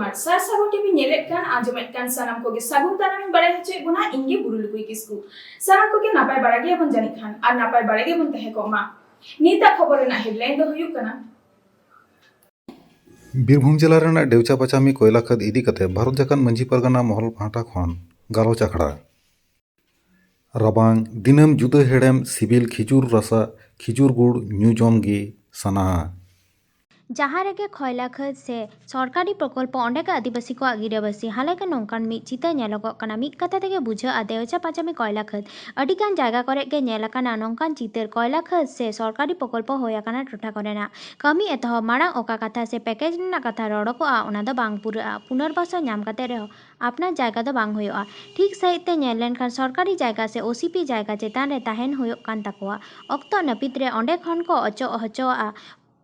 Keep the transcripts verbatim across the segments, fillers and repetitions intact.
ᱟᱨ ᱥᱟᱨ ᱥᱟᱹᱜᱩᱱ ᱴᱤᱵᱷᱤ ᱧᱮᱞᱮᱫ ᱠᱟᱱ, ᱟᱸᱡᱚᱢᱮᱫ ᱠᱟᱱ ᱥᱟᱱᱟᱢ ᱠᱚᱜᱮ ᱥᱟᱹᱜᱩᱱ ᱫᱟᱨᱟᱢ ᱤᱧ ᱵᱟᱲᱟᱭ ᱦᱚᱪᱚᱭᱮᱫ ᱵᱚᱱᱟ᱾ ᱤᱧ ᱜᱮ ᱵᱩᱨᱩ ᱞᱩᱠᱩᱭ ᱠᱤᱥᱠᱩ᱾ ᱥᱟᱱᱟᱢ ᱠᱚᱜᱮ ᱱᱟᱯᱟᱭ ᱵᱟᱲᱟ ᱜᱮᱭᱟᱵᱚᱱ ᱡᱟᱹᱱᱤᱡ ᱠᱷᱟᱱ, ᱟᱨ ᱱᱟᱯᱟᱭ ᱵᱟᱲᱟ ᱜᱮᱵᱚᱱ ᱛᱟᱦᱮᱸ ᱠᱚᱜ ᱢᱟ᱾ ᱱᱤᱛᱟᱜ ᱠᱷᱚᱵᱚᱨ ᱨᱮᱱᱟᱜ headline ᱫᱚ ᱦᱩᱭᱩᱜ ᱠᱟᱱᱟ᱾ ᱵᱤᱨᱵᱷᱩᱢ ᱡᱮᱞᱟ ᱨᱮᱱᱟᱜ ᱰᱮᱣᱪᱟ ᱯᱟᱪᱟᱢᱤ ᱠᱚᱭᱞᱟ ᱠᱷᱟᱹᱫᱽ ᱤᱫᱤ ᱠᱟᱛᱮ ᱵᱷᱟᱨᱚᱛ ᱡᱟᱠᱟᱛ ᱢᱟᱹᱡᱷᱤ ᱯᱟᱨᱜᱟᱱᱟ ᱢᱚᱦᱚᱞ ᱯᱟᱦᱴᱟ ᱠᱷᱚᱱ ᱜᱟᱞᱚᱪ ᱟᱠᱷᱲᱟ᱾ ᱨᱟᱵᱟᱝ ᱫᱤᱱᱟᱹᱢ ᱡᱩᱫᱟᱹ ᱦᱮᱲᱮᱢ ᱥᱤᱵᱤᱞ ᱠᱷᱤᱡᱩᱨ ᱨᱟᱥᱟ, ᱠᱷᱤᱡᱩᱨ ᱜᱩᱲ ᱧᱩ ᱡᱚᱢ ᱜᱮ ᱥᱟᱱᱟᱣᱟ᱾ ᱡᱟᱦᱟᱸ ᱨᱮᱜᱮ ᱠᱚᱭᱞᱟ ᱠᱷᱟᱹᱫᱽ ᱥᱮ ᱥᱚᱨᱠᱟᱨᱤ ᱯᱨᱚᱠᱚᱞᱯᱚ, ᱚᱸᱰᱮ ᱜᱮ ᱟᱹᱫᱤᱵᱟᱹᱥᱤ ᱠᱚᱣᱟᱜ ᱜᱤᱨᱟᱹᱵᱟᱹᱥᱤ᱾ ᱦᱟᱞᱮ ᱜᱮ ᱱᱚᱝᱠᱟᱱ ᱢᱤᱫ ᱪᱤᱛᱟᱹᱨ ᱧᱮᱞᱚᱜᱚᱜ ᱠᱟᱱᱟ᱾ ᱢᱤᱫ ᱠᱟᱛᱷᱟ ᱛᱮᱜᱮ ᱵᱩᱡᱷᱟᱹᱜᱼᱟ, ᱫᱮᱣᱪᱟ ᱯᱟᱪᱟᱢᱤ ᱠᱚᱭᱞᱟ ᱠᱷᱟᱹᱫᱽ᱾ ᱟᱹᱰᱤ ᱜᱟᱱ ᱡᱟᱭᱜᱟ ᱠᱚᱨᱮ ᱜᱮ ᱧᱮᱞ ᱟᱠᱟᱱᱟ ᱱᱚᱝᱠᱟᱱ ᱪᱤᱛᱟᱹᱨ, ᱠᱚᱭᱞᱟ ᱠᱷᱟᱹᱫᱽ ᱥᱮ ᱥᱚᱨᱠᱟᱨᱤ ᱯᱨᱚᱠᱚᱞᱯᱚ ᱦᱩᱭ ᱟᱠᱟᱱᱟ ᱴᱚᱴᱷᱟ ᱠᱚᱨᱮᱱᱟᱜ᱾ ᱠᱟᱹᱢᱤ ᱮᱛᱚᱦᱚᱵ ᱢᱟᱲᱟᱝ ᱚᱠᱟ ᱠᱟᱛᱷᱟ ᱥᱮ package ᱨᱮᱱᱟᱜ ᱠᱟᱛᱷᱟ ᱨᱚᱲᱚᱜᱚᱜᱼᱟ, ᱚᱱᱟ ᱫᱚ ᱵᱟᱝ ᱯᱩᱨᱟᱹᱜᱼᱟ᱾ ᱯᱩᱱᱚᱨᱵᱟᱥᱚᱱ ᱧᱟᱢ ᱠᱟᱛᱮ ᱨᱮᱦᱚᱸ ᱟᱯᱱᱟᱨ ᱡᱟᱭᱜᱟ ᱫᱚ ᱵᱟᱝ ᱦᱩᱭᱩᱜᱼᱟ᱾ ᱴᱷᱤᱠ ᱥᱟᱺᱦᱤᱡ ᱛᱮ ᱧᱮᱞ ᱞᱮᱱᱠᱷᱟᱱ ᱥᱚᱨᱠᱟᱨᱤ ᱡᱟᱭᱜᱟ ᱥᱮ ᱳᱥᱤᱯᱤ ᱡᱟᱭᱜᱟ ᱪᱮᱛᱟᱱ ᱨᱮ ᱛᱟᱦᱮᱱ ᱦᱩᱭᱩᱜ ᱠᱟᱱ ᱛᱟᱠᱚᱣᱟ᱾ ᱚᱠᱛᱚ ᱱᱟᱹᱯᱤᱛ ᱨᱮ ᱚᱸᱰᱮ ᱠᱷᱚᱱ ᱠᱚ ᱚᱪᱚᱜ ᱦᱚᱪᱚᱣᱟᱜᱼᱟ᱾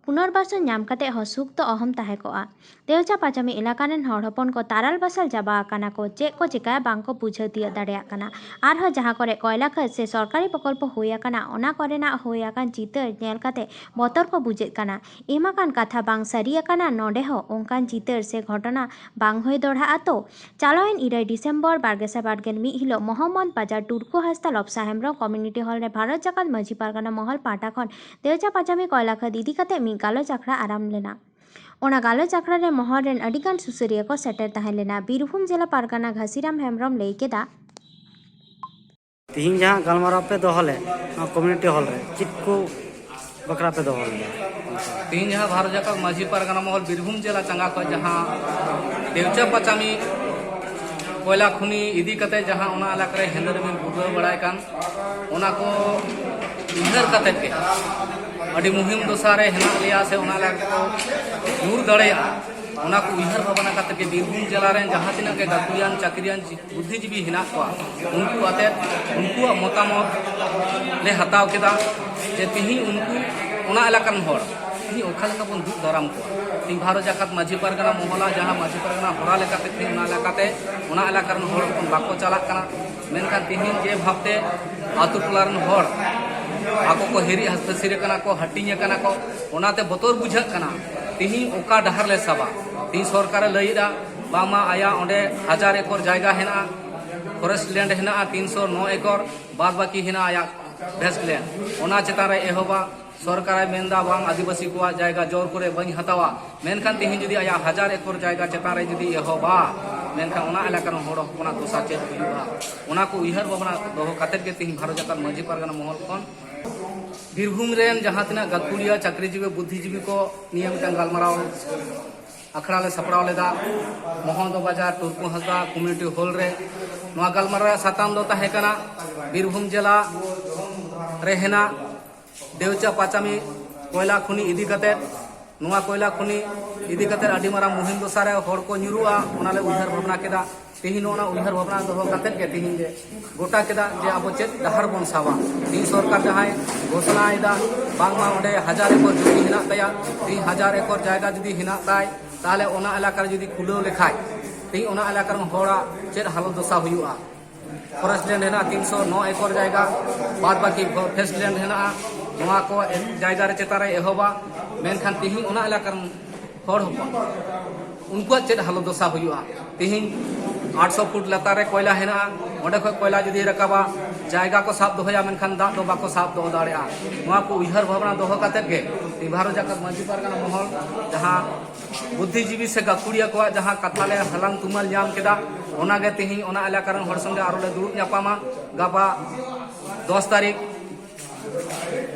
ᱯᱩᱱᱚᱨᱵᱟᱥᱚᱱ ᱧᱟᱢ ᱠᱟᱛᱮ ᱦᱚᱸ ᱥᱩᱠ ᱫᱚ ᱚᱦᱚᱢ ᱛᱟᱦᱮᱸ ᱠᱚᱜᱼᱟ᱾ ᱫᱮᱣᱪᱟ ᱯᱟᱪᱟᱢᱤ ᱮᱞᱟᱠᱟ ᱨᱮᱱ ᱦᱚᱲ ᱦᱚᱯᱚᱱ ᱠᱚ ᱛᱟᱨᱟᱞ ᱵᱟᱥᱟᱞ ᱪᱟᱵᱟ ᱟᱠᱟᱱᱟ ᱠᱚ᱾ ᱪᱮᱫ ᱠᱚ ᱪᱮᱠᱟᱭᱟ ᱵᱟᱝ ᱠᱚ ᱵᱩᱡᱷᱟᱹᱣ ᱛᱤᱭᱳᱜ ᱫᱟᱲᱮᱭᱟᱜ ᱠᱟᱱᱟ᱾ ᱟᱨᱦᱚᱸ ᱡᱟᱦᱟᱸ ᱠᱚᱨᱮ ᱠᱚᱭᱞᱟ ᱠᱷᱟᱹᱫᱽ ᱥᱮ ᱥᱚᱨᱠᱟᱨᱤ ᱯᱨᱚᱠᱚᱞᱯᱚ ᱦᱩᱭ ᱟᱠᱟᱱᱟ, ᱚᱱᱟ ᱠᱚᱨᱮᱱᱟᱜ ᱦᱩᱭ ᱟᱠᱟᱱ ᱪᱤᱛᱟᱹᱨ ᱧᱮᱞ ᱠᱟᱛᱮ ᱵᱚᱛᱚᱨ ᱠᱚ ᱵᱩᱡᱷᱟᱹᱜ ᱠᱟᱱᱟ᱾ ᱮᱢ ᱟᱠᱟᱱ ᱠᱟᱛᱷᱟ ᱵᱟᱝ ᱥᱟᱹᱨᱤ ᱟᱠᱟᱱᱟ᱾ ᱱᱚᱰᱮ ᱦᱚᱸ ᱚᱱᱠᱟᱱ ᱪᱤᱛᱟᱹᱨ ᱥᱮ ᱜᱷᱚᱴᱚᱱᱟ ᱵᱟᱝ ᱦᱩᱭ ᱫᱚᱲᱦᱟᱜᱼᱟ ᱛᱚ? ᱪᱟᱞᱟᱣᱮᱱ ᱤᱨᱟᱹᱭ ᱰᱤᱥᱮᱢᱵᱚᱨ ᱵᱟᱨ ᱜᱮᱥᱟᱭ ᱵᱟᱨ ᱜᱮᱞ ᱢᱤᱫ ᱦᱤᱞᱳᱜ ᱢᱚᱦᱚᱢᱢᱚᱫᱽ ᱵᱟᱡᱟᱨ ᱴᱩᱰᱠᱩ ᱦᱟᱸᱥᱫᱟ ᱞᱚᱵᱥᱟ ᱦᱮᱢᱵᱨᱚᱢ community hall ᱨᱮ ᱵᱷᱟᱨᱚᱛ ᱡᱟᱠᱟᱛ ᱢᱟᱹᱡᱷᱤ ᱯᱟᱨᱜᱟᱱᱟ ᱢᱚᱦᱚᱞ ᱯᱟᱦᱴᱟ ᱠᱷᱚᱱ ᱫᱮᱣᱪᱟ ᱯᱟᱪᱟᱢᱤ ᱠᱚᱭᱞᱟ ᱠᱷᱟᱹᱫᱽ ᱤᱫᱤ ᱠᱟᱛᱮ ᱢᱤᱫ ᱜᱟᱞᱚᱪ ᱟᱠᱷᱲᱟ ᱟᱨᱟᱢ ᱞᱮᱱᱟ᱾ ᱚᱱᱟ ᱜᱟᱞᱚᱪ ᱟᱠᱷᱲᱟ ᱨᱮ ᱢᱚᱦᱚᱞ ᱨᱮᱱ ᱟᱹᱰᱤ ᱜᱟᱱ ᱥᱩᱥᱟᱹᱨᱤᱭᱟᱹ ᱠᱚ ᱥᱮᱴᱮᱨ ᱛᱟᱦᱮᱸ ᱞᱮᱱᱟ᱾ ᱵᱤᱨᱵᱷᱩᱢ ᱡᱮᱞᱟ ᱯᱟᱨᱜᱟᱱᱟ ᱜᱷᱟᱥᱤᱨᱟᱢ ᱦᱮᱢᱵᱨᱚᱢ ᱞᱟᱹᱭ ᱠᱮᱫᱟ᱾ ᱛᱤᱦᱤᱧ ᱡᱟᱦᱟᱸ ᱜᱟᱞᱢᱟᱨᱟᱣ ᱯᱮ ᱫᱚᱦᱚ ᱞᱮᱫ ᱱᱚᱣᱟ community hall ᱨᱮ, ᱪᱮᱫ ᱠᱚ ᱵᱟᱠᱷᱨᱟ ᱯᱮ ᱫᱚᱦᱚ ᱞᱮᱫᱟ? ᱛᱤᱦᱤᱧ ᱡᱟᱦᱟᱸ ᱵᱷᱟᱨᱚᱛ ᱡᱟᱠᱟᱛ ᱢᱟᱹᱡᱷᱤ ᱯᱟᱨᱜᱟᱱᱟ ᱢᱚᱦᱚᱞ ᱵᱤᱨᱵᱷᱩᱢ ᱡᱮᱞᱟ ᱪᱟᱸᱜᱟ ᱠᱷᱚᱱ ᱡᱟᱦᱟᱸ ᱫᱮᱣᱪᱟ ᱯᱟᱪᱟᱢᱤ ᱠᱚᱭᱞᱟ ᱠᱷᱩᱱᱤ ᱤᱫᱤ ᱠᱟᱛᱮ ᱡᱟᱦᱟᱸ ᱚᱱᱟ ᱮᱞᱟᱠᱟ ᱨᱮ ᱦᱮᱸᱫᱮ ᱨᱤᱢᱤᱞ ᱜᱩᱨᱞᱟᱹᱣ ᱵᱟᱲᱟᱭ ᱠᱟᱱ, ᱚᱱᱟ ᱠᱚ ᱩᱭᱦᱟᱹᱨ ᱠᱟᱛᱮ ᱜᱮ ᱟᱹᱰᱤ ᱢᱩᱦᱤᱢ ᱫᱚᱥᱟ ᱨᱮ ᱦᱮᱱᱟᱜ ᱞᱮᱭᱟ ᱥᱮ ᱚᱱᱟ ᱮᱞᱟᱠᱟ ᱠᱚ ᱧᱩᱨ ᱫᱟᱲᱮᱭᱟᱜᱼᱟ, ᱚᱱᱟ ᱠᱚ ᱩᱭᱦᱟᱹᱨ ᱵᱷᱟᱵᱽᱱᱟ ᱠᱟᱛᱮ ᱜᱮ ᱵᱤᱨᱵᱷᱩᱢ ᱡᱮᱞᱟ ᱨᱮᱱ ᱡᱟᱦᱟᱸ ᱛᱤᱱᱟᱹᱜ ᱜᱮ ᱜᱟᱹᱠᱷᱩᱲᱤᱭᱟᱱ ᱪᱟᱹᱠᱨᱤᱭᱟᱱ ᱵᱩᱫᱽᱫᱷᱤᱡᱤᱵᱤ ᱦᱮᱱᱟᱜ ᱠᱚᱣᱟ, ᱩᱱᱠᱩ ᱟᱛᱮᱫ ᱩᱱᱠᱩᱣᱟᱜ ᱢᱚᱛᱟᱢᱚᱛ ᱞᱮ ᱦᱟᱛᱟᱣ ᱠᱮᱫᱟ ᱡᱮ ᱛᱤᱦᱤᱧ ᱩᱱᱠᱩ ᱚᱱᱟ ᱮᱞᱟᱠᱟ ᱨᱮᱱ ᱦᱚᱲ ᱛᱤᱦᱤᱧ ᱚᱠᱟ ᱞᱮᱠᱟ ᱵᱚᱱ ᱫᱩᱜ ᱫᱟᱨᱟᱢ ᱠᱚᱣᱟ᱾ ᱛᱤᱦᱤᱧ ᱵᱷᱟᱨᱚᱛ ᱡᱟᱠᱟᱛ ᱢᱟᱹᱡᱷᱤ ᱯᱟᱨᱜᱟᱱᱟ ᱢᱚᱦᱚᱞᱟ ᱡᱟᱦᱟᱸ ᱢᱟᱹᱡᱷᱤ ᱯᱟᱨᱜᱟᱱᱟ ᱦᱚᱨᱟ ᱞᱮᱠᱟᱛᱮ ᱛᱤᱦᱤᱧ ᱚᱱᱟ ᱮᱞᱟᱠᱟᱛᱮ ᱚᱱᱟ ᱮᱞᱟᱠᱟ ᱨᱮᱱ ᱦᱚᱲ ᱦᱚᱯᱚᱱ ᱵᱟᱠᱚ ᱪᱟᱞᱟᱜ ᱠᱟᱱᱟ, ᱢᱮᱱᱠᱷᱟᱱ ᱛᱤᱦᱤᱧ ᱡᱮ ᱵᱷᱟᱵᱽᱛᱮ ᱟᱛᱳ ᱴᱚᱞᱟ ᱨᱮᱱ ᱦᱚᱲ ᱟᱠᱚ ᱠᱚ ᱦᱤᱨᱤᱡ ᱦᱟᱹᱥᱛᱟᱹᱥᱤᱨ ᱟᱠᱟᱱᱟ ᱠᱚ, ᱦᱟᱹᱴᱤᱧ ᱟᱠᱟᱱᱟ ᱠᱚ, ᱚᱱᱟᱛᱮ ᱵᱚᱛᱚᱨ ᱵᱩᱡᱷᱟᱹᱜ ᱠᱟᱱᱟ ᱛᱤᱦᱤᱧ ᱚᱠᱟ ᱰᱟᱦᱟᱨ ᱞᱮ ᱥᱟᱵᱟ᱾ ᱛᱤᱦᱤᱧ ᱥᱚᱨᱠᱟᱨᱮ ᱞᱟᱹᱭᱮᱫᱟ ᱵᱟᱝᱢᱟ ᱟᱭᱟᱜ ᱚᱸᱰᱮ ᱦᱟᱡᱟᱨ ᱮᱠᱚᱨ ᱡᱟᱭᱜᱟ ᱦᱮᱱᱟᱜᱼᱟ, ᱯᱷᱚᱨᱮᱥᱴ ᱞᱮᱱᱰ ᱦᱮᱱᱟᱜᱼᱟ ᱛᱤᱱᱥᱚ ᱱᱚ ᱮᱠᱚᱨ, ᱵᱟᱫ ᱵᱟᱹᱠᱤ ᱦᱮᱱᱟᱜᱼᱟ ᱟᱭᱟᱜ ᱵᱷᱮᱥᱴ ᱞᱮᱱᱰ᱾ ᱚᱱᱟ ᱪᱮᱛᱟᱱ ᱨᱮ ᱮᱦᱚᱵᱟ, ᱥᱚᱨᱠᱟᱨᱮ ᱢᱮᱱᱫᱟ ᱵᱟᱝ ᱟᱹᱫᱤᱵᱟᱹᱥᱤ ᱠᱚᱣᱟᱜ ᱡᱟᱭᱜᱟ ᱡᱳᱨ ᱠᱚᱨᱮ ᱵᱟᱹᱧ ᱦᱟᱛᱟᱣᱟ, ᱢᱮᱱᱠᱷᱟᱱ ᱛᱤᱦᱤᱧ ᱡᱩᱫᱤ ᱟᱭᱟᱜ ᱦᱟᱡᱟᱨ ᱮᱠᱚᱨ ᱡᱟᱭᱜᱟ ᱪᱮᱛᱟᱱ ᱨᱮ ᱡᱩᱫᱤ ᱮᱦᱚᱵᱟ, ᱢᱮᱱᱠᱷᱟᱱ ᱚᱱᱟ ᱮᱞᱟᱠᱟ ᱨᱮᱱ ᱦᱚᱲ ᱦᱚᱯᱚᱱᱟᱜ ᱫᱚᱥᱟ ᱪᱮᱫ ᱦᱩᱭᱩᱜᱼᱟ, ᱚᱱᱟ ᱠᱚ ᱩᱭᱦᱟᱹᱨ ᱵᱷᱟᱵᱽᱱᱟ ᱫᱚᱦᱚ ᱠᱟᱛᱮᱫ ᱜᱮ ᱛᱤᱦᱤᱧ ᱵᱷᱟᱨᱚᱛ ᱡᱟᱠᱟᱛ ᱢᱟᱹᱡᱷᱤ ᱯᱟᱨᱜᱟᱱᱟ ᱢᱚᱦᱚᱞ ᱠᱷᱚᱱ ᱵᱤᱨᱵᱷᱩᱢ ᱨᱮᱱ ᱡᱟᱦᱟᱸ ᱛᱤᱱᱟᱹᱜ ᱜᱟᱹᱠᱷᱩᱲᱤᱭᱟᱹ, ᱪᱟᱹᱠᱨᱤᱡᱤᱵᱤ, ᱵᱩᱫᱽᱫᱷᱤᱡᱤᱵᱤ ᱠᱚ ᱱᱤᱭᱟᱹ ᱢᱤᱫᱴᱟᱝ ᱜᱟᱞᱢᱟᱨᱟᱣ ᱟᱠᱷᱲᱟ ᱞᱮ ᱥᱟᱯᱲᱟᱣ ᱞᱮᱫᱟ ᱢᱚᱦᱚᱱᱫᱚ ᱵᱟᱡᱟᱨ ᱴᱩᱨᱠᱩ ᱦᱟᱸᱥᱫᱟ ᱠᱚᱢᱤᱭᱩᱱᱤᱴᱤ ᱦᱚᱞ ᱨᱮ᱾ ᱱᱚᱣᱟ ᱜᱟᱞᱢᱟᱨᱟᱣ ᱨᱮᱭᱟᱜ ᱥᱟᱛᱟᱢ ᱫᱚ ᱛᱟᱦᱮᱸ ᱠᱟᱱᱟ ᱵᱤᱨᱵᱷᱩᱢ ᱡᱮᱞᱟ ᱨᱮ ᱦᱮᱱᱟᱜ ᱫᱮᱣᱪᱟ ᱯᱟᱪᱟᱢᱤ ᱠᱚᱭᱞᱟ ᱠᱷᱩᱱᱤ ᱤᱫᱤ ᱠᱟᱛᱮ᱾ ᱱᱚᱣᱟ ᱠᱚᱭᱞᱟ ᱠᱷᱩᱱᱤ ᱤᱫᱤ ᱠᱟᱛᱮ ᱟᱹᱰᱤ ᱢᱟᱨᱟᱝ ᱢᱩᱦᱤᱢ ᱫᱚᱥᱟ ᱨᱮ ᱦᱚᱲ ᱠᱚ ᱧᱩᱨᱩᱜᱼᱟ, ᱚᱱᱟ ᱞᱮ ᱩᱭᱦᱟᱹᱨ ᱵᱷᱟᱵᱽᱱᱟ ᱠᱮᱫᱟ᱾ ᱛᱤᱦᱤᱧ ᱱᱚᱜᱼᱚ ᱱᱟ ᱩᱭᱦᱟᱹᱨ ᱵᱷᱟᱵᱽᱱᱟ ᱫᱚᱦᱚ ᱠᱟᱛᱮ ᱜᱮ ᱛᱤᱦᱤᱧ ᱞᱮ ᱜᱚᱴᱟ ᱠᱮᱫᱟ ᱡᱮ ᱟᱵᱚ ᱪᱮᱫ ᱰᱟᱦᱟᱨ ᱵᱚᱱ ᱥᱟᱵᱟ᱾ ᱛᱤᱦᱤᱧ ᱥᱚᱨᱠᱟᱨ ᱡᱟᱦᱟᱸᱭ ᱜᱷᱳᱥᱚᱱᱟᱭᱮᱫᱟ ᱵᱟᱝᱢᱟ ᱚᱸᱰᱮ ᱦᱟᱡᱟᱨ ᱮᱠᱚᱨ ᱡᱩᱢᱤ ᱦᱮᱱᱟᱜ ᱛᱟᱭᱟ, ᱛᱤᱦᱤᱧ ᱦᱟᱡᱟᱨ ᱮᱠᱚᱨ ᱡᱟᱭᱜᱟ ᱡᱩᱫᱤ ᱦᱮᱱᱟᱜ ᱛᱟᱭ, ᱛᱟᱦᱚᱞᱮ ᱚᱱᱟ ᱮᱞᱟᱠᱟ ᱨᱮ ᱡᱩᱫᱤ ᱠᱷᱩᱞᱟᱹᱣ ᱞᱮᱠᱷᱟᱡ ᱛᱤᱦᱤᱧ ᱚᱱᱟ ᱮᱞᱟᱠᱟ ᱨᱮᱱ ᱦᱚᱲᱟᱜ ᱪᱮᱫ ᱦᱟᱞᱚᱛ ᱫᱚᱥᱟ ᱦᱩᱭᱩᱜᱼᱟ᱾ ᱯᱷᱚᱨᱮᱥᱴ ᱞᱮᱱᱰ ᱦᱮᱱᱟᱜᱼᱟ ᱛᱤᱱᱥᱚ ᱱᱚ ᱮᱠᱚᱨ ᱡᱟᱭᱜᱟ, ᱵᱟᱫ ᱵᱟᱹᱠᱤ ᱯᱷᱚᱨᱮᱥᱴ ᱞᱮᱱᱰ ᱦᱮᱱᱟᱜᱼᱟ᱾ ᱱᱚᱣᱟ ᱠᱚ ᱡᱟᱭᱜᱟ ᱨᱮ ᱪᱮᱛᱟᱱ ᱨᱮ ᱮᱦᱚᱵᱟ, ᱢᱮᱱᱠᱷᱟᱱ ᱛᱤᱦᱤᱧ ᱚᱱᱟ ᱮᱞᱟᱠᱟ ᱨᱮᱱ ᱦᱚᱲ ᱦᱚᱯᱚᱱ ᱩᱱᱠᱩᱣᱟᱜ ᱪᱮᱫ ᱦᱟᱞᱚᱛ ᱫᱚᱥᱟ ᱦᱩᱭᱩᱜᱼᱟ? ᱛᱤᱦᱤᱧ ᱟᱴᱥᱚ ᱯᱷᱩᱴ ᱞᱟᱛᱟᱨ ᱨᱮ ᱠᱚᱭᱞᱟ ᱦᱮᱱᱟᱜᱼᱟ, ᱚᱸᱰᱮ ᱠᱷᱚᱱ ᱠᱚᱭᱞᱟ ᱡᱩᱫᱤ ᱨᱟᱠᱟᱵᱟ, ᱡᱟᱭᱜᱟ ᱠᱚ ᱥᱟᱵ ᱫᱚᱦᱚᱭᱟ, ᱢᱮᱱᱠᱷᱟᱱ ᱫᱟᱜ ᱫᱚ ᱵᱟᱠᱚ ᱥᱟᱵ ᱫᱚᱦᱚ ᱫᱟᱲᱮᱭᱟᱜᱼᱟ᱾ ᱱᱚᱣᱟ ᱠᱚ ᱩᱭᱦᱟᱹᱨ ᱵᱷᱟᱵᱽᱱᱟ ᱫᱚᱦᱚ ᱠᱟᱛᱮᱫ ᱜᱮ ᱛᱤᱦᱤᱧ ᱵᱷᱟᱨᱚᱛ ᱡᱟᱠᱟᱛ ᱢᱟᱹᱡᱷᱤ ᱯᱟᱨᱜᱟᱱᱟ ᱢᱚᱦᱚᱞ ᱡᱟᱦᱟᱸ ᱵᱩᱫᱽᱫᱷᱤᱡᱤᱵᱤ ᱥᱮ ᱜᱟᱹᱠᱷᱩᱲᱤᱭᱟᱹ ᱠᱚᱣᱟᱜ ᱡᱟᱦᱟᱸ ᱠᱟᱛᱷᱟ ᱞᱮ ᱦᱟᱞᱟᱝ ᱛᱩᱢᱟᱹᱞ ᱧᱟᱢ ᱠᱮᱫᱟ, ᱚᱱᱟᱜᱮ ᱛᱤᱦᱤᱧ ᱚᱱᱟ ᱮᱞᱟᱠᱟ ᱨᱮᱱ ᱦᱚᱲ ᱥᱚᱸᱜᱮ ᱟᱨᱚ ᱞᱮ ᱫᱩᱲᱩᱵ ᱧᱟᱯᱟᱢᱟ᱾ ᱜᱟᱯᱟ ᱫᱚᱥ ᱛᱟᱹᱨᱤᱠᱷ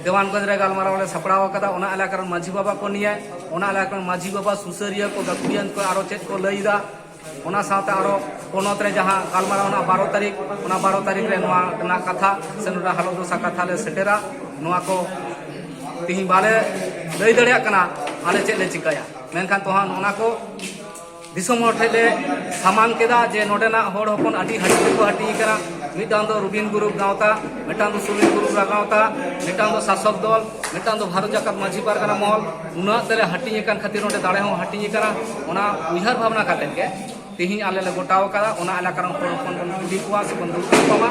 ᱫᱮᱣᱟᱱᱜᱚᱸᱡᱽ ᱨᱮ ᱜᱟᱞᱢᱟᱨᱟᱣ ᱞᱮ ᱥᱟᱯᱲᱟᱣ ᱟᱠᱟᱫᱟ᱾ ᱚᱱᱟ ᱮᱞᱟᱠᱟ ᱨᱮᱱ ᱢᱟᱹᱡᱷᱤ ᱵᱟᱵᱟ ᱠᱚ ᱱᱤᱭᱮ, ᱚᱱᱟ ᱮᱞᱟᱠᱟ ᱨᱮᱱ ᱢᱟᱹᱡᱷᱤ ᱵᱟᱵᱟ, ᱥᱩᱥᱟᱹᱨᱤᱭᱟᱹ ᱠᱚ, ᱜᱟᱹᱠᱷᱩᱲᱤᱭᱟᱹ ᱠᱚ ᱟᱨᱚ ᱪᱮᱫ ᱠᱚ ᱞᱟᱹᱭ ᱮᱫᱟ, ᱚᱱᱟ ᱥᱟᱶᱛᱮ ᱟᱨᱚ ᱯᱚᱱᱚᱛ ᱨᱮ ᱡᱟᱦᱟᱸ ᱜᱟᱞᱢᱟᱨᱟᱣ ᱨᱮᱱᱟᱜ ᱵᱟᱨᱚ ᱛᱟᱹᱨᱤᱠᱷ, ᱚᱱᱟ ᱵᱟᱨᱚ ᱛᱟᱹᱨᱤᱠᱷ ᱨᱮ ᱱᱚᱣᱟ ᱨᱮᱱᱟᱜ ᱠᱟᱛᱷᱟ ᱥᱮ ᱱᱚᱰᱮ ᱦᱟᱞᱚᱛ ᱫᱚᱥᱟ ᱠᱟᱛᱷᱟ ᱞᱮ ᱥᱮᱴᱮᱨᱟ᱾ ᱱᱚᱣᱟ ᱠᱚ ᱛᱤᱦᱤᱧ ᱵᱟᱞᱮ ᱞᱟᱹᱭ ᱫᱟᱲᱮᱭᱟᱜ ᱠᱟᱱᱟ ᱟᱞᱮ ᱪᱮᱫ ᱞᱮ ᱪᱤᱠᱟᱹᱭᱟ, ᱢᱮᱱᱠᱷᱟᱱ ᱛᱚᱦᱟᱸ ᱚᱱᱟ ᱠᱚ ᱫᱤᱥᱚᱢ ᱦᱚᱲ ᱴᱷᱮᱱ ᱞᱮ ᱥᱟᱢᱟᱝ ᱠᱮᱫᱟ ᱡᱮ ᱱᱚᱰᱮᱱᱟᱜ ᱦᱚᱲ ᱦᱚᱯᱚᱱ ᱟᱹᱰᱤ ᱦᱟᱹᱴᱤᱧ ᱨᱮᱠᱚ ᱦᱟᱹᱴᱤᱧ ᱟᱠᱟᱱᱟ᱾ ᱢᱤᱫᱴᱟᱝ ᱫᱚ ᱨᱚᱵᱤᱱ ᱜᱩᱨᱩ ᱜᱟᱶᱛᱟ, ᱢᱤᱫᱴᱟᱝ ᱫᱚ ᱥᱩᱱᱤᱞ ᱜᱩᱨᱩ ᱜᱟᱶᱛᱟ, ᱢᱤᱫᱴᱟᱝ ᱫᱚ ᱥᱟᱥᱚᱠ ᱫᱚᱞ, ᱢᱤᱫᱴᱟᱝ ᱫᱚ ᱵᱷᱟᱨᱚᱛ ᱡᱟᱠᱟᱛ ᱢᱟᱹᱡᱷᱤ ᱯᱟᱨᱜᱟᱱᱟ ᱢᱚᱦᱚᱞ᱾ ᱩᱱᱟᱹᱜ ᱛᱮᱞᱮ ᱦᱟᱹᱴᱤᱧ ᱟᱠᱟᱱ ᱠᱷᱟᱹᱛᱤᱨ ᱱᱚᱰᱮ ᱫᱟᱲᱮ ᱦᱚᱸ ᱦᱟᱹᱴᱤᱧ ᱟᱠᱟᱱᱟ᱾ ᱚᱱᱟ ᱩᱭᱦᱟᱹᱨ ᱵᱷᱟᱵᱽᱱᱟ ᱠᱟᱛᱮ ᱜᱮ ᱛᱤᱦᱤᱧ ᱟᱞᱮ ᱞᱮ ᱜᱚᱴᱟᱣ ᱟᱠᱟᱫᱟ, ᱚᱱᱟ ᱮᱞᱟᱠᱟ ᱨᱮᱱ ᱦᱚᱲ ᱦᱚᱯᱚᱱ ᱵᱚᱱ ᱠᱩᱞᱤ ᱠᱚᱣᱟ ᱥᱮ ᱵᱚᱱ ᱫᱩᱲᱩᱵ ᱧᱟᱯᱟᱢᱟ᱾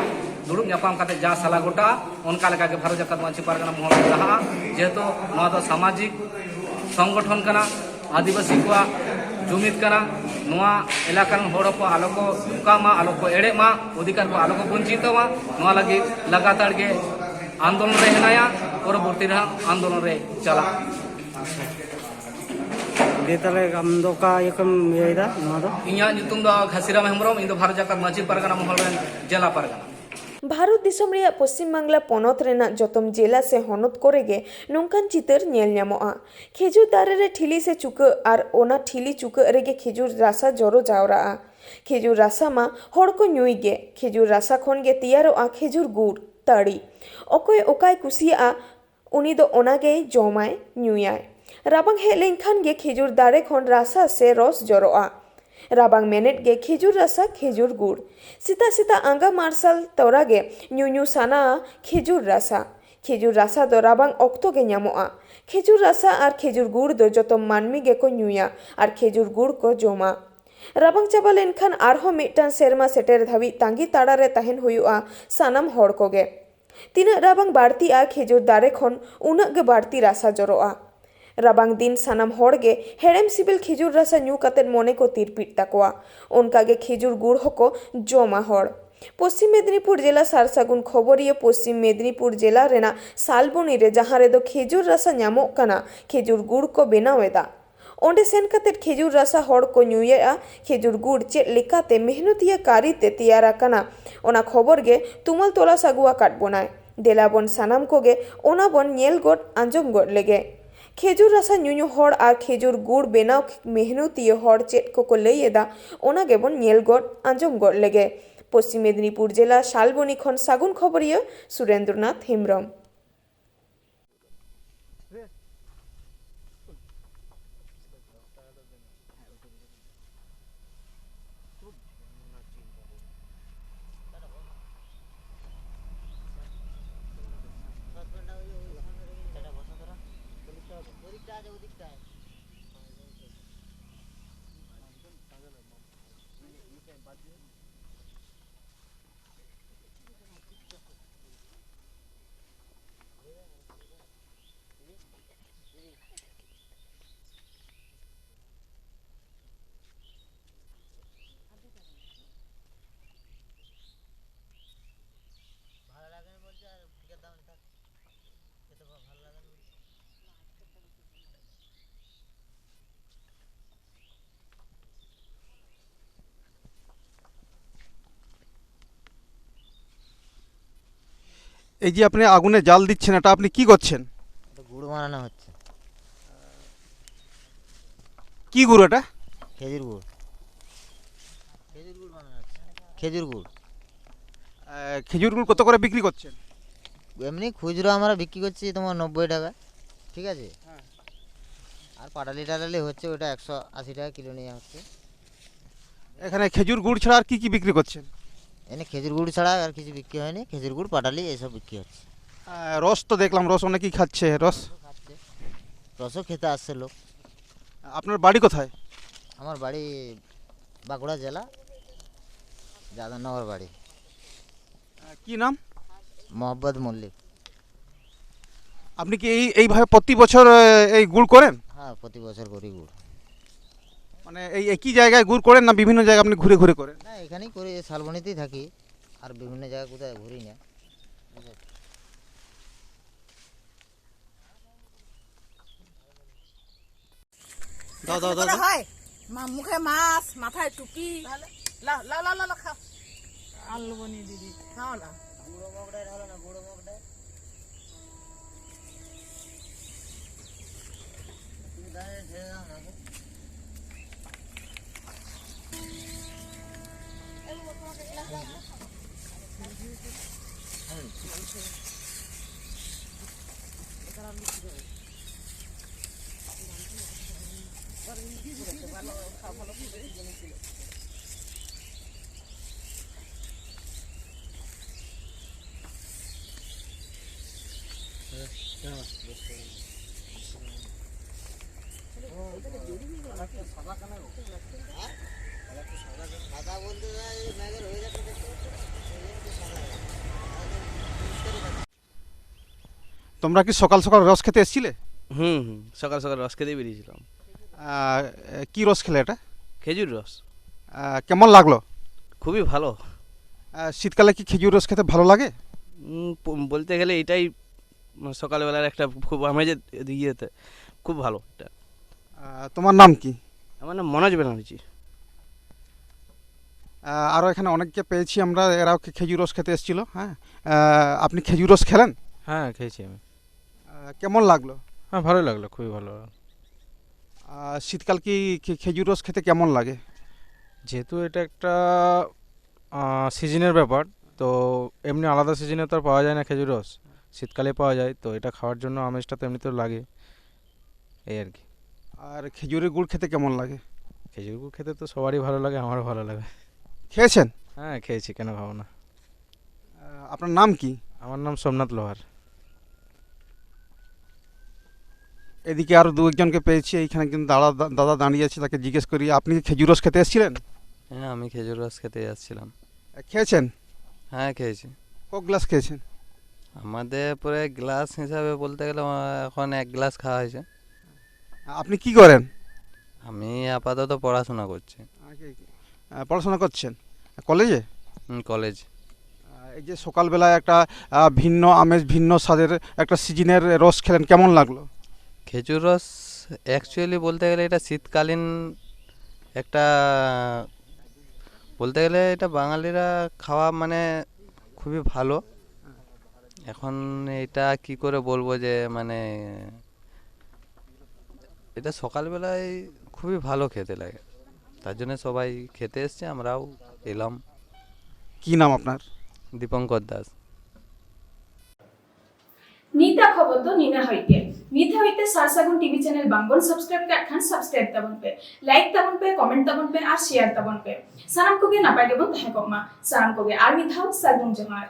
ᱫᱩᱲᱩᱵ ᱧᱟᱯᱟᱢ ᱠᱟᱛᱮ ᱡᱟ ᱥᱟᱞᱟ ᱜᱚᱴᱟᱜᱼᱟ, ᱚᱱᱠᱟ ᱞᱮᱠᱟ ᱜᱮ ᱵᱷᱟᱨᱚᱛ ᱡᱟᱠᱟᱛ ᱢᱟᱹᱡᱷᱤ ᱯᱟᱨᱜᱟᱱᱟ ᱢᱚᱦᱚᱞ ᱞᱮ ᱞᱟᱦᱟᱜᱼᱟ᱾ ᱡᱮᱦᱮᱛᱩ ᱱᱚᱣᱟ ᱫᱚ ᱥᱟᱢᱟᱡᱤᱠ ᱥᱚᱝᱜᱚᱴᱷᱚᱱ ᱠᱟᱱᱟ, ᱟᱹᱫᱤᱵᱟᱹᱥᱤ ᱠᱚᱣᱟᱜ ᱡᱩᱢᱤᱫ ᱠᱟᱱᱟ᱾ ᱱᱚᱣᱟ ᱮᱞᱟᱠᱟ ᱨᱮᱱ ᱦᱚᱲ ᱠᱚ ᱟᱞᱚ ᱠᱚ ᱫᱷᱳᱠᱟ ᱢᱟ, ᱟᱞᱚ ᱠᱚ ᱮᱲᱮᱜ ᱢᱟ, ᱚᱫᱷᱤᱠᱟᱨ ᱠᱚ ᱟᱞᱚ ᱠᱚ ᱵᱚᱧᱪᱤᱛᱚᱜ ᱢᱟ, ᱱᱚᱣᱟ ᱞᱟᱹᱜᱤᱫ ᱞᱟᱜᱟᱛᱟᱨ ᱜᱮ ᱟᱱᱫᱳᱞᱚᱱ ᱨᱮ ᱦᱮᱱᱟᱭᱟ᱾ ᱯᱚᱨᱚᱵᱚᱨᱛᱤ ᱨᱮᱦᱚᱸ ᱟᱱᱫᱳᱞᱚᱱ ᱨᱮ ᱪᱟᱞᱟᱜ᱾ ᱫᱤᱭᱮ ᱛᱟᱦᱞᱮ ᱟᱢ ᱫᱚ ᱚᱠᱟ ᱤᱭᱟᱹ ᱠᱷᱚᱱᱮᱢ ᱤᱭᱟᱹᱭᱮᱫᱟ ᱱᱚᱣᱟ ᱫᱚ? ᱤᱧᱟᱹᱜ ᱧᱩᱛᱩᱢ ᱫᱚ ᱜᱷᱟᱥᱤᱨᱟᱢ ᱦᱮᱢᱵᱨᱚᱢ, ᱤᱧ ᱫᱚ ᱵᱷᱟᱨᱚᱛ ᱡᱟᱠᱟᱛ ᱢᱟᱹᱡᱷᱤ ᱯᱟᱨᱜᱟᱱᱟ ᱢᱚᱦᱚᱞ ᱨᱮᱱ ᱡᱮᱞᱟ ᱯᱟᱨᱜᱟᱱᱟ᱾ ᱵᱷᱟᱨᱚᱛ ᱫᱤᱥᱚᱢ ᱨᱮᱭᱟᱜ ᱯᱚᱥᱪᱤᱢ ᱵᱟᱝᱞᱟ ᱯᱚᱱᱚᱛ ᱨᱮᱱᱟᱜ ᱡᱚᱛᱚᱢ ᱡᱮᱞᱟ ᱥᱮ ᱦᱚᱱᱚᱛ ᱠᱚᱨᱮ ᱜᱮ ᱱᱚᱝᱠᱟᱱ ᱪᱤᱛᱟᱹᱨ ᱧᱮᱞ ᱧᱟᱢᱚᱜᱼᱟ᱾ ᱠᱷᱮᱡᱩᱨ ᱫᱟᱨᱮ ᱨᱮ ᱴᱷᱤᱞᱤ ᱥᱮ ᱪᱩᱠᱟᱹᱜ ᱟᱨ ᱚᱱᱟ ᱴᱷᱤᱞᱤ ᱪᱩᱠᱟᱹᱜ ᱨᱮᱜᱮ ᱠᱷᱮᱡᱩᱨ ᱨᱟᱥᱟ ᱡᱚᱨᱚ ᱡᱟᱣᱨᱟᱜᱼᱟ᱾ ᱠᱷᱮᱡᱩᱨ ᱨᱟᱥᱟ ᱢᱟ ᱦᱚᱲ ᱠᱚ ᱧᱩᱭ ᱜᱮ᱾ ᱠᱷᱮᱡᱩᱨ ᱨᱟᱥᱟ ᱠᱷᱚᱱ ᱜᱮ ᱛᱮᱭᱟᱨᱚᱜᱼᱟ ᱠᱷᱮᱡᱩᱨ ᱜᱩᱲ, ᱛᱟᱹᱲᱤ᱾ ᱚᱠᱚᱭ ᱚᱠᱟᱭ ᱠᱩᱥᱤᱭᱟᱜᱼᱟ, ᱩᱱᱤ ᱫᱚ ᱚᱱᱟ ᱜᱮᱭ ᱡᱚᱢᱟᱭ, ᱧᱩᱭᱟᱭ᱾ ᱨᱟᱵᱟᱝ ᱦᱮᱡ ᱞᱮᱱᱠᱷᱟᱱ ᱜᱮ ᱠᱷᱮᱡᱩᱨ ᱫᱟᱨᱮ ᱠᱷᱚᱱ ᱨᱟᱥᱟ ᱥᱮ ᱨᱚᱥ ᱡᱚᱨᱚᱜᱼᱟ᱾ ᱨᱟᱵᱟᱝ ᱢᱮᱱᱮᱫ ᱜᱮ ᱠᱷᱮᱡᱩᱨ ᱨᱟᱥᱟ, ᱠᱷᱮᱡᱩᱨ ᱜᱩᱲ᱾ ᱥᱮᱛᱟᱜ ᱥᱮᱛᱟᱜ ᱟᱸᱜᱟ ᱢᱟᱨᱥᱟᱞ ᱛᱚᱨᱟ ᱜᱮ ᱧᱩᱧᱩ ᱥᱟᱱᱟᱣᱟ ᱠᱷᱮᱡᱩᱨ ᱨᱟᱥᱟ᱾ ᱠᱷᱮᱡᱩᱨ ᱨᱟᱥᱟ ᱫᱚ ᱨᱟᱵᱟᱝ ᱚᱠᱛᱚ ᱜᱮ ᱧᱟᱢᱚᱜᱼᱟ᱾ ᱠᱷᱮᱡᱩᱨ ᱨᱟᱥᱟ ᱟᱨ ᱠᱷᱮᱡᱩᱨ ᱜᱩᱲ ᱫᱚ ᱡᱚᱛᱚ ᱢᱟᱹᱱᱢᱤ ᱜᱮᱠᱚ ᱧᱩᱭᱟ ᱟᱨ ᱠᱷᱮᱡᱩᱨ ᱜᱩᱲ ᱠᱚ ᱡᱚᱢᱟ᱾ ᱨᱟᱵᱟᱝ ᱪᱟᱵᱟ ᱞᱮᱱᱠᱷᱟᱱ ᱟᱨᱦᱚᱸ ᱢᱤᱫᱴᱟᱝ ᱥᱮᱨᱢᱟ ᱥᱮᱴᱮᱨ ᱫᱷᱟᱹᱵᱤᱡ ᱛᱟᱸᱜᱤ ᱛᱟᱲᱟ ᱨᱮ ᱛᱟᱦᱮᱱ ᱦᱩᱭᱩᱜᱼᱟ ᱥᱟᱱᱟᱢ ᱦᱚᱲ ᱠᱚᱜᱮ᱾ ᱛᱤᱱᱟᱹᱜ ᱨᱟᱵᱟᱝ ᱵᱟᱹᱲᱛᱤᱜᱼᱟ, ᱠᱷᱮᱡᱩᱨ ᱫᱟᱨᱮ ᱠᱷᱚᱱ ᱩᱱᱟᱹᱜ ᱜᱮ ᱵᱟᱹᱲᱛᱤ ᱨᱟᱥᱟ ᱡᱚᱨᱚᱜᱼᱟ᱾ ᱨᱟᱵᱟᱝ ᱫᱤᱱ ᱥᱟᱱᱟᱢ ᱦᱚᱲ ᱜᱮ ᱦᱮᱲᱮᱢ ᱥᱤᱵᱤᱞ ᱠᱷᱮᱡᱩᱨ ᱨᱟᱥᱟ ᱧᱩ ᱠᱟᱛᱮ ᱢᱚᱱᱮ ᱠᱚ ᱛᱤᱨᱯᱤᱫ ᱛᱟᱠᱚᱣᱟ᱾ ᱚᱱᱠᱟ ᱜᱮ ᱠᱷᱮᱡᱩᱨ ᱜᱩᱲ ᱦᱚᱸᱠᱚ ᱡᱚᱢᱟ ᱦᱚᱲ᱾ ᱯᱚᱥᱪᱤᱢ ᱢᱮᱫᱽᱱᱤᱯᱩᱨ ᱡᱮᱞᱟ ᱥᱟᱨᱥᱟᱹᱜᱩᱱ ᱠᱷᱚᱵᱚᱨᱤᱭᱟᱹ ᱯᱚᱥᱪᱤᱢ ᱢᱮᱫᱽᱱᱤᱯᱩᱨ ᱡᱮᱞᱟ ᱨᱮᱱᱟᱜ ᱥᱟᱞᱵᱚᱱᱤ ᱨᱮ, ᱡᱟᱦᱟᱸ ᱨᱮᱫᱚ ᱠᱷᱮᱡᱩᱨ ᱨᱟᱥᱟ ᱧᱟᱢᱚᱜ ᱠᱟᱱᱟ, ᱠᱷᱮᱡᱩᱨ ᱜᱩᱲ ᱠᱚ ᱵᱮᱱᱟᱣ ᱮᱫᱟ᱾ ᱚᱸᱰᱮ ᱥᱮᱱ ᱠᱟᱛᱮ ᱠᱷᱮᱡᱩᱨ ᱨᱟᱥᱟ ᱦᱚᱲ ᱠᱚ ᱧᱩᱭᱮᱫᱼᱟ᱾ ᱠᱷᱮᱡᱩᱨ ᱜᱩᱲ ᱪᱮᱫ ᱞᱮᱠᱟᱛᱮ ᱢᱮᱦᱱᱚᱛᱤᱭᱟᱹ ᱠᱟᱹᱨᱤ ᱛᱮ ᱛᱮᱭᱟᱨ ᱟᱠᱟᱱᱟ, ᱚᱱᱟ ᱠᱷᱚᱵᱚᱨ ᱜᱮ ᱛᱩᱢᱟᱹᱞ ᱛᱚᱞᱟᱥ ᱟᱹᱜᱩ ᱟᱠᱟᱫ ᱵᱚᱱᱟᱭ᱾ ᱫᱮᱞᱟ ᱵᱚᱱ ᱥᱟᱱᱟᱢ ᱠᱚᱜᱮ ᱚᱱᱟ ᱵᱚᱱ ᱧᱮᱞ ᱜᱚᱫ ᱟᱸᱡᱚᱢ ᱜᱚᱫ ᱞᱮᱜᱮ᱾ ᱠᱷᱮᱡᱩᱨ ᱨᱟᱥᱟ ᱧᱩᱧᱩ ᱦᱚᱲ ᱟᱨ ᱠᱷᱮᱡᱩᱨ ᱜᱩᱲ ᱵᱮᱱᱟᱣ ᱢᱮᱦᱱᱚᱛᱤᱭᱟᱹ ᱦᱚᱲ ᱪᱮᱫ ᱠᱚᱠᱚ ᱞᱟᱹᱭ ᱮᱫᱟ, ᱚᱱᱟ ᱜᱮᱵᱚᱱ ᱧᱮᱞ ᱜᱚᱫ ᱟᱸᱡᱚᱢ ᱜᱚᱫ ᱞᱮᱜᱮ᱾ ᱯᱚᱥᱪᱤᱢ ᱢᱮᱫᱽᱱᱤᱯᱩᱨ ᱡᱮᱞᱟ ᱥᱟᱞᱵᱚᱱᱤ ᱠᱷᱚᱱ ᱥᱟᱹᱜᱩᱱ ᱠᱷᱚᱵᱚᱨᱤᱭᱟᱹ ᱥᱩᱨᱮᱱᱫᱨᱚᱱᱟᱛᱷ ᱦᱮᱢᱵᱨᱚᱢ᱾ এই যে আপনি আগুনে জাল দিচ্ছেন, এটা আপনি কি করছেন? এটা গুড় বানানো হচ্ছে। কি গুড় এটা? খেজুর গুড়। খেজুর গুড় বানানো হচ্ছে। খেজুর গুড়। আহ, খেজুর গুড় কত করে বিক্রি করছেন? এমনি খুচরো আমরা বিক্রি করছি তোমার নব্বই টাকা, ঠিক আছে? হ্যাঁ। আর পাটালি টাটালি হচ্ছে, ওটা একশো আশি টাকা কিলো নেওয়া হচ্ছে। এখানে খেজুর গুড় ছাড়া আর কি কি বিক্রি করছেন? এনে খেজুর গুড় ছাড়া আর কিছু বিক্রি হয়নি, খেজুর গুড়, পাটালি এইসব বিক্রি হচ্ছে। আহ, রস তো দেখলাম, রস অনেকেই খাচ্ছে, রস। খাচ্ছে। রসও খেতে আসছে লোক। আপনার বাড়ি কোথায়? আমার বাড়ি বাঁকুড়া জেলা, যাদবনগর বাড়ি। আহ, কি নাম? মোহাম্মদ মল্লিক। আপনি কি এই এইভাবে প্রতি বছর আহ, এই গুড় করেন? হ্যাঁ, প্রতি বছর করি গুড়। মানে এই একই জায়গায় গুড় করেন, না বিভিন্ন জায়গায় আপনি ঘুরে ঘুরে করেন? না, এখানেই করি, এই শালবনিতেই থাকি, আর বিভিন্ন জায়গায় কোথায় ঘুরি না। দাও, দাও, দাও, দাও। হয় মা, মুখে মাছ, মাথায় টুপি। লাও, লাও, লাও, লাও, লাও, খাও। আলু বনি দিদি। খাও না। তোমরা কি সকাল সকাল রস খেতে এসছিলে? হুম, হুম, সকাল সকাল রস খেতেই বেরিয়েছিলাম। আহ, কি রস খেলে এটা? খেজুর রস। আহ, কেমন লাগলো? খুবই ভালো। আহ, শীতকালে কি খেজুর রস খেতে ভালো লাগে? উম, প-, বলতে গেলে এটাই, উম, সকালবেলার একটা খুব আমেজের ইয়েতে খুব ভালো এটা। আহ, তোমার নাম কি? আমার নাম মনোজ ব্যানার্জি। আহ, আরও এখানে অনেককে পেয়েছি আমরা, এরাও খে- খেজুর রস খেতে এসেছিল। হ্যাঁ, আহ, আপনি খেজুর রস খেলেন? হ্যাঁ, খেয়েছি আমি। আহ, কেমন লাগলো? হ্যাঁ, ভালোই লাগলো, খুবই ভালো লাগলো। আহ, শীতকাল কি খে- খেজুর রস খেতে কেমন লাগে? যেহেতু এটা একটা সিজনের ব্যাপার, তো এমনি আলাদা সিজনে তো আর পাওয়া যায় না খেজুর রস, শীতকালে পাওয়া যায়, তো এটা খাওয়ার জন্য আমেজটা তো এমনিতেও লাগে, এই আর কি। আর খেজুরের গুড় খেতে কেমন লাগে? খেজুর গুড় খেতে তো সবারই ভালো লাগে, আমারও ভালো লাগে। খেয়েছেন? হ্যাঁ, খেয়েছি, কেন খাবো না। আহ, আপনার নাম কি? আমার নাম সোমনাথ লোহার। এদিকে আরও দু একজনকে পেয়েছি, এইখানে একজন দাদা দাদা দাঁড়িয়ে আছে, তাকে জিজ্ঞেস করি, আপনি কি খেজুর রস খেতে এসেছিলেন? হ্যাঁ, আমি খেজুর রস খেতে যাচ্ছিলাম। আহ, খেয়েছেন? হ্যাঁ, খেয়েছি। ক গ্লাস খেয়েছেন? আমাদের পুরো গ্লাস হিসাবে বলতে গেলে আহ, এখন এক গ্লাস খাওয়া হয়েছে। আপনি কি করেন? আমি আপাতত পড়াশোনা করছি। আহ, পড়াশোনা করছেন কলেজে? হুম, কলেজ। আহ, এই যে সকালবেলায় একটা আহ, ভিন্ন আমেজ, ভিন্ন স্বাদের একটা সিজনের রস খেলেন, কেমন লাগলো? খেজুর রস অ্যাকচুয়ালি বলতে গেলে এটা শীতকালীন একটা, বলতে গেলে এটা বাঙালিরা খাওয়া মানে খুবই ভালো। এখন এটা কি করে বলবো যে মানে এটা সকালবেলায় খুবই ভালো খেতে লাগে, তার জন্য সবাই খেতে এসছে, আমরাও এলাম। কি নাম আপনার? দীপঙ্কর দাস। ᱱᱤᱛᱟᱜ ᱠᱷᱚᱵᱚᱨ ᱫᱚ ᱱᱤᱱᱟᱹ ᱦᱟᱹᱵᱤᱡ ᱜᱮ᱾ ᱱᱤᱛ ᱦᱟᱹᱵᱤᱡ ᱛᱮ ᱥᱟᱨ ᱥᱟᱹᱜᱩᱱ ᱴᱤᱵᱷᱤ ᱪᱮᱱᱮᱞ ᱵᱟᱝᱵᱚᱱ ᱥᱟᱵᱥᱠᱨᱟᱭᱤᱵ ᱠᱟᱜ ᱠᱷᱟᱱ ᱥᱟᱵᱥᱠᱨᱟᱭᱤᱵ ᱛᱟᱵᱚᱱ ᱯᱮ, ᱞᱟᱭᱤᱠ ᱛᱟᱵᱚᱱ ᱯᱮ, ᱠᱚᱢᱮᱱᱴ ᱛᱟᱵᱚᱱ ᱯᱮ ᱟᱨ ᱥᱮᱭᱟᱨ ᱛᱟᱵᱚᱱ ᱯᱮ᱾ ᱥᱟᱱᱟᱢ ᱠᱚᱜᱮ ᱱᱟᱯᱟᱭ ᱜᱮᱵᱚᱱ ᱛᱟᱦᱮᱸ ᱠᱚᱜ ᱢᱟ᱾ ᱥᱟᱱᱟᱢ ᱠᱚᱜᱮ ᱟᱨ ᱢᱤᱫ ᱫᱷᱟᱣ ᱥᱟᱹᱜᱩᱱ ᱡᱚᱦᱟᱨ᱾